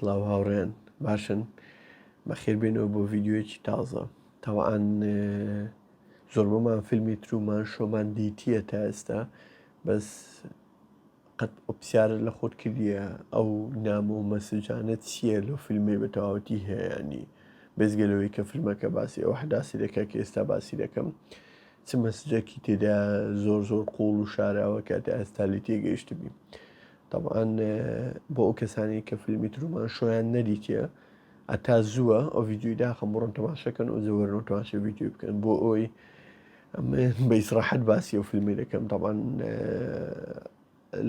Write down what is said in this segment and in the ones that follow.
سڵاو هاوڕێیان باشن بەخێر بێنەوە بۆ ڤیدیۆیەکی تازە تەوان زۆربەمان فیلمی ترومان شۆمان دیتیە تا ئێستا بەس قەت پرسیارە لە خۆت کردیە ئەو نامە و مەسجانە چییە لەو فیلمەی بە تەواوەتی هەیەیانی بێزگە لەوەی کە فیلمەکە باسی ئەو حداسی دەکە کە ئێستا باسی دەکەم چ مەسجەکی تێدا زۆر زۆر قوڵ و شاراوە کە تا ئێستا لی تێگەیشتبی تەبعەن بۆ ئەو کەسانی کە فیلمی ترومان شۆیان نەدیتە ئەتا زووە ئەو ڤیدیۆی داخم بڕۆن تەماشەکەن و زۆرن تەماشە ڤیدیۆ بکەن بۆ ئەوی من بە ئیسراحەت باسی ئەو فیلمی دەکەم تەبعەن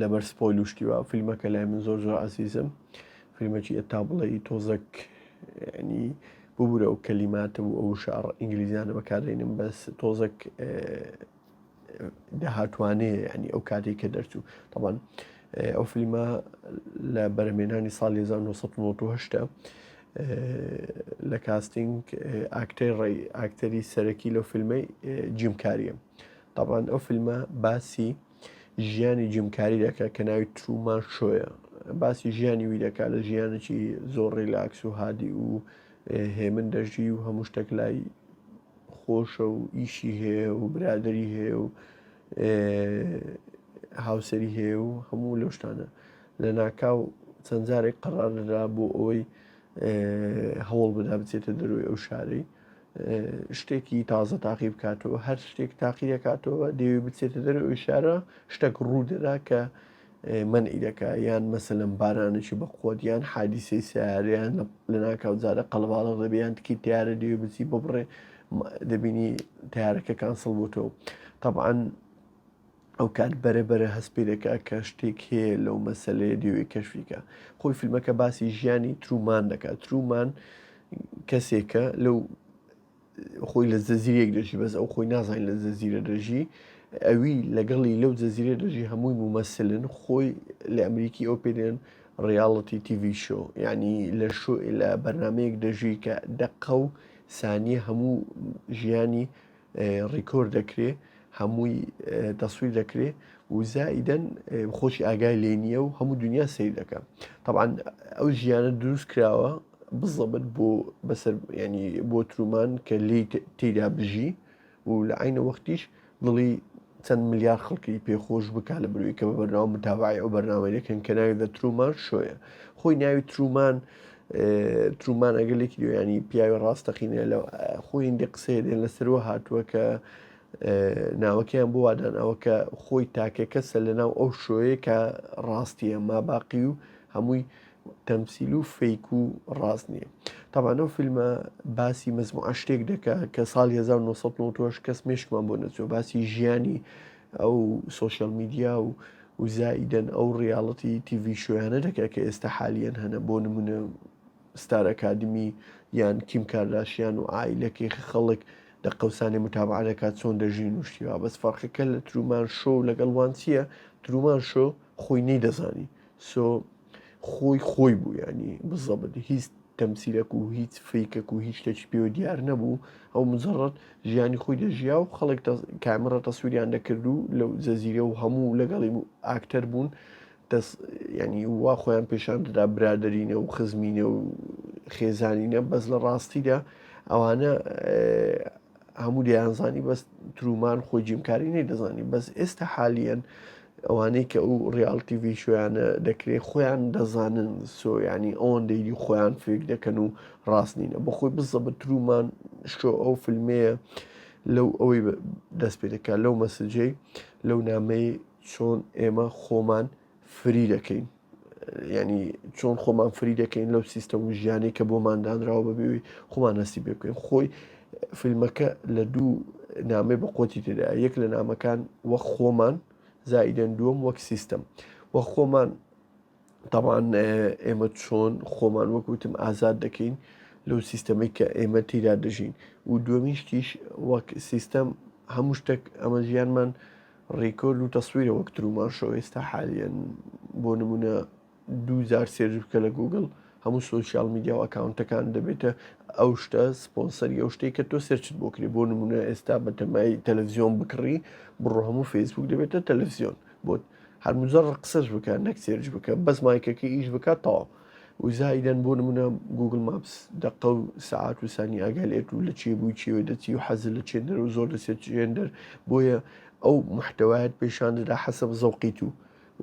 لەبەر spoil و شتی وا فیلمەکە لای من زۆر زۆر عزیزم فیلمەکی ئەتا بڵێ تۆزەک ینی ببورە ئەو کەلیماتە و ئەو شعر ئینگلیزیانە بەکاردێنم بەس تۆزەک داهاتوانەیە ینی ئەو کاتێک کە دەرچوو تەبان ئەو فیلمە لە بەرەمێنانی ساڵی 1998 لە casting ئاکتەر ڕێی ئاکتەری سەرەکی لەو فیلمەی جیمکاریە تەبان ئەو فیلمە باسی ژیانی جیمکاری دەکات کە ناوی ترومان شۆیە باسی ژیانی وی دەکات لە ژیانێکی زۆر ڕیلاکس و هادی و هێمن دەژی و هەموو شتێک لای خۆشە و ئیشی هەیە و برادری هەیە و هاوسەری هەیە و هەموو لەو شتانە لە ناکاو چەند جارێک قەراردا بۆ ئەوەی هەوڵ بدا بچێتە دەروی ئەو شارەی شتێکی تازە تاقی بکاتەوە هەر شتێک تاقی دەکاتەوە دەوێ بچێتە دەرەوەی شارە شتێک ڕوو دەدا کە مەنعی دەکا یان مەسەلەن بارانێکی بەقوەت یان حادیسەی سیارەیان لە ناکاو جارە قەڵباڵغ دەبێ یان تکی تیارە دەوێ بچی ببڕێ دەبینی تیارەکە cancel بۆتەوە طبعا ئەو کات بەرە بەرە هەست پێ دەکا کە شتێک هەیە لەو مەسلەیە دەوێ کەشفیکە خۆی فیلمەکە باسی ژیانی ترومان دەکات ترومان کەسێکە لەو خۆی لە جەزیرەیەک دەژی بەس ئەو خۆی نازانێت لە جەزیرە دەژی ئەوی لەگەڵی لەو جەزیرە دەژی هەمووی مومەسلن خۆی لە ئەمریکی ئەو پێدێن reality TV show یعنی لە شۆ لە بەرنمەیەک دەژی کە دەقە و سانیە هەموو ژیانی record دەکرێ هەمووی تەسویر دەکرێ و زائیدەن خۆشی ئاگای لێ نییە و هەموو دنیا سیر دەکە طبعا ئەو ژیانە دروست کراوە بزەبت بۆ بەسەر ینی بۆ ترومان کە لی تێدا بژی و لە عینە وەختیش دڵی چەند ملیار خەڵکی پێخۆش بک لە بروی کە بە بەرناوە متابعی ئەو بەرنامەی دەکەن کە ناوی The Truman Show یە خۆی ناوی ترومان ترومان ئەگەر لێکی ینی پیاوی ڕاستەقینە لە خۆی هندێک قسەیە دێن لەسەرەوە هاتووە کە ناوەکەیان بۆ واداناوە کە خۆی تاکە کەسە لەناو ئەو show یە کە ڕاستیە ماباقی و هەمووی تەمسیل و fake و ڕاست نییە تاوان ئەو فیلمە باسی مەزموعە شتێک دەکا کە ساڵی 1990 کەس مێشکمان بۆ نەچوە باسی ژیانی ئەو social media و و زائیدەن ئەو reality TV show یانە دەکا کە ئێستا حالیەن هەنە بۆ نمونە ستار ئەکادمی یان کیم کارداشیان و عایلەکەی خەڵک دە قەوسانێ متابعە دەکات چۆن دەژین و شتی وا بەس فەرقەکە لە ترومان شۆ لەگەڵ وان چییە ترومان شۆ خۆی نەیدەزانی so خۆی خۆی بوو ینی بزەبت هیچ تەمسیلەک و هیچ fake ەک و هیچ شتێکی پێوە دیار نەبوو ئەو مجرد ژیانی خۆی دەژیا و خەڵک کامێرا تەسویریان دەکرد و لەو جەزیرە و هەموو لەگەڵی ئاکتەر بوون دەس ینی وا خۆیان پێشان دەدا برادەرینە و خزمینە و خێزانینە بەس لە ڕاستیدا ئەوانە هەموو دەیانزانی بەس ترومان خۆی جیمکاری نەیدەزانی بەس ئێستا حالیەن ئەوانەی کە ئەو reality TV show یانە دەکرێت خۆیان دەزانن so ینی ئەوەندەیلی خۆیان fake دەکەن و ڕاست نینە بەخۆی بزە بە ترومان شۆ ئەو فیلمەیە لەو ئەوەی دەست پێ دەکات لەو message ەی لەو نامەی چۆن ئێمە خۆمان فری دەکەین ینی چۆن خۆمان فری دەکەین لەو سیستەم و ژیانی کە بۆمان دانراوە بەبێوی خۆمان هەستی پێ بکەین خۆی فیلمەکە لە دوو نامەی بە قۆتی تێدا یەک لە نامەکان وەک خۆمان زائیدەن دووەم وەک سیستەم وە خۆمان تاوان ئێمە چۆن خۆمان وەک وتم ئازاد دەکەین لەو سیستەمەی کە ئێمە تیرا دەژین و دووەمین شتیش وەک سیستەم هەموو شتێک ئەمە ژیانمان record و تەسویرە وەک ترومان شۆ ئێستا حالیەن بۆ نمونە دوو جار search بکە لە گوگل هەموو social media و account ەکان دەبێتە ئەو شتە سپۆنسەری ئەو شتێک کە تۆ search ت بۆ کرێ بۆ نمونە ئێستا بەتەمای تەلەڤزیۆن بکڕی بڕۆ هەموو فەیسبوک دەبێتە تەلەڤزیۆن بۆت هەر مجرد قسەش بکە نەک search بکە بەس مایکەکە ئیش بکات تەواو. و زائیدەن بۆ نمونە Google Maps دەقە و سەعات و سانی ئاگا لێت و لە چێ بووی چێوە دەچی و حەزت لە چێندەر و زۆر دەچێت چێندەر بۆیە ئەو محتەوایەت پێشان دەدا حەسەب زەوقی تو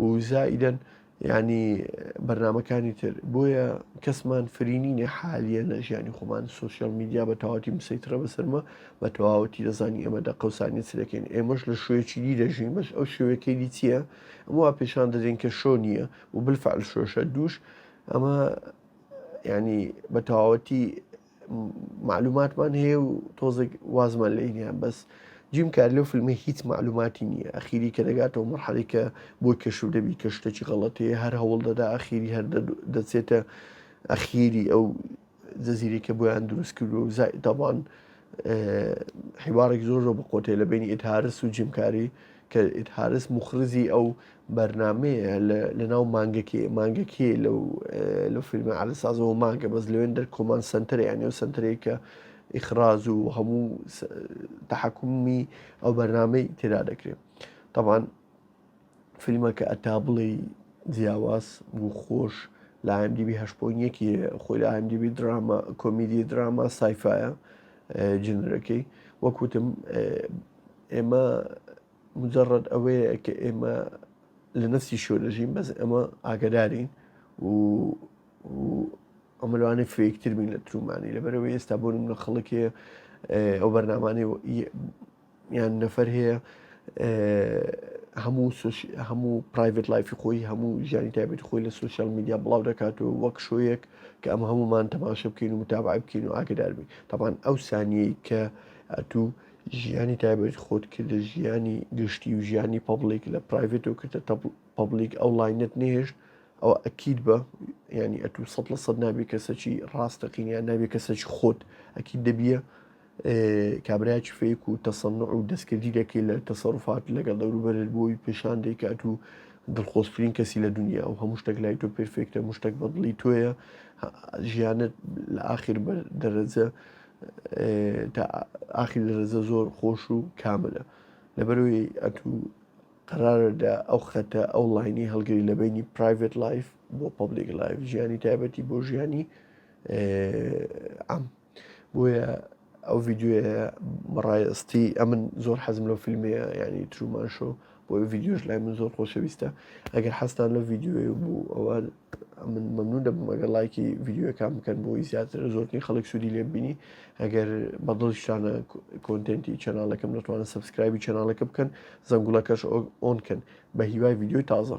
و زائیدەن یعنی بەرنمەکانی تر بۆیە کەسمان free نینە حالیە لە ژیانی خۆمان social media بە تەواوەتی مسەیترە بەسەرمە بە تەواوەتی دەزانی ئێمە دەقە و سانیە چ دەکەین ئێمەش لە show یەکی دی دەژین بەس ئەو show یەکەی دی چییە ئەمە وا پێشان دەدەین کە show نییە و بالفعل show شە دووش ئەمە ینی بە تەواوەتی معلوماتمان هەیە و تۆزێک وازمان لێ نیە بەس جیم کاری لەو فیلمە هیچ معلوماتی نییە ئەخیری کە دەگاتەوە مەرحەلەی کە بۆی کەشف دەبی کە شتێکی غەڵەتەیە هەر هەوڵ دەدا ئەخیری هەر دەچێتە ئەخیری ئەو جەزیرەی کە بۆیان دروست کردووە و زای تەبان حیوارێک زۆر زۆر بەقۆتێ لە بینی ئێد هارس و جیم کاری کە ئێد هارس موخرجی ئەو بەرنمەیە لە ناو مانگەکەی مانگەکەی لەو لەو فیلمە عەلە سازەوە مانگە بەس لەوێن دەر command center ە یانی ئەو سنتەرەی کە ئیخراج و هەموو تحکمی ئەو بەرنمەی تێدا دەکرێت طبعا فیلمەکە ئەتا بڵێی جیاواز و خۆش لە IMDb هەشت point یەکی خۆی لە IMDb دراما کۆمیدی دراما sci-fi یە genre ەکەی وەک وتم ئێمە مجرد ئەوەیە کە ئێمە لە نەفسی show دەژین بەس ئێمە ئاگدارین و ئەمە لەوانەیە fake تر بین لە ترومانی لەبەرەوەی ئێستا بۆ نمونە خەڵک هەیە ئەو بەرنامانەی یان نەفەر هەیە هەموو هەموو private life ی خۆی هەموو ژیانی تایبەتی خۆی لە social media بڵاو دەکاتەوە وەک show یەک کە ئەمە هەمومان تەماشە بکەین و متابعە بکەین و ئاگدار بین تەبان ئەو سانیەی کە ئەتوو ژیانی تایبەت خۆت کردە ژیانی گشتی و ژیانی public لە private و کردە public ئەو line ەت نهێشت ئەوە ئەکید بە ینی ئەتوو سە لە سەد نابی کەسەکی ڕاستەقین یان نابی کەسەکی خۆت ئەکید دەبیە کابرایەکی fake و تەسەنوع و دەستکردی دەکەی لە تەسەروفات لەگەڵ دەوروبەرت بۆی پێشان دەی کە ئەتوو دڵخۆشترین کەسی لە دنیا و هەموو شتێک لای تۆ perfect ە هەموو شتێک بە دڵی تۆیە ژیانت لە ئاخیر بە دەرەجە تا ئاخیر دەرەجە زۆر خۆش و کاملە لەبەرەوەی ئەتوو قەرارەدا ئەو خەتە ئەو line ی هەڵگری لە بینی private life بۆ public life ژیانی تایبەتی بۆ ژیانی عام بۆیە ئەو ڤیددیوەیە بەڕاستی ئەمن زۆر حەزم لەو فیلمەیە ینی Truman Show بۆ ڤیددیۆش لای من زۆر خۆشەویستە ئەگەر حەستان لە ڤیددیوی بوو ئەوە من مەمنون دەبم ئەگەر لایکی ڤیددیوەکان بکەن بۆی زیاتر زۆرترین خەڵک سوودی لێ بینی ئەگەر بەدڵیشتانە content ی channel ەکەم دەتوانن subscribe ی channel ەکە بکەن زەنگوڵەکەش on کەن بە هیوای ڤیددیۆی تازە.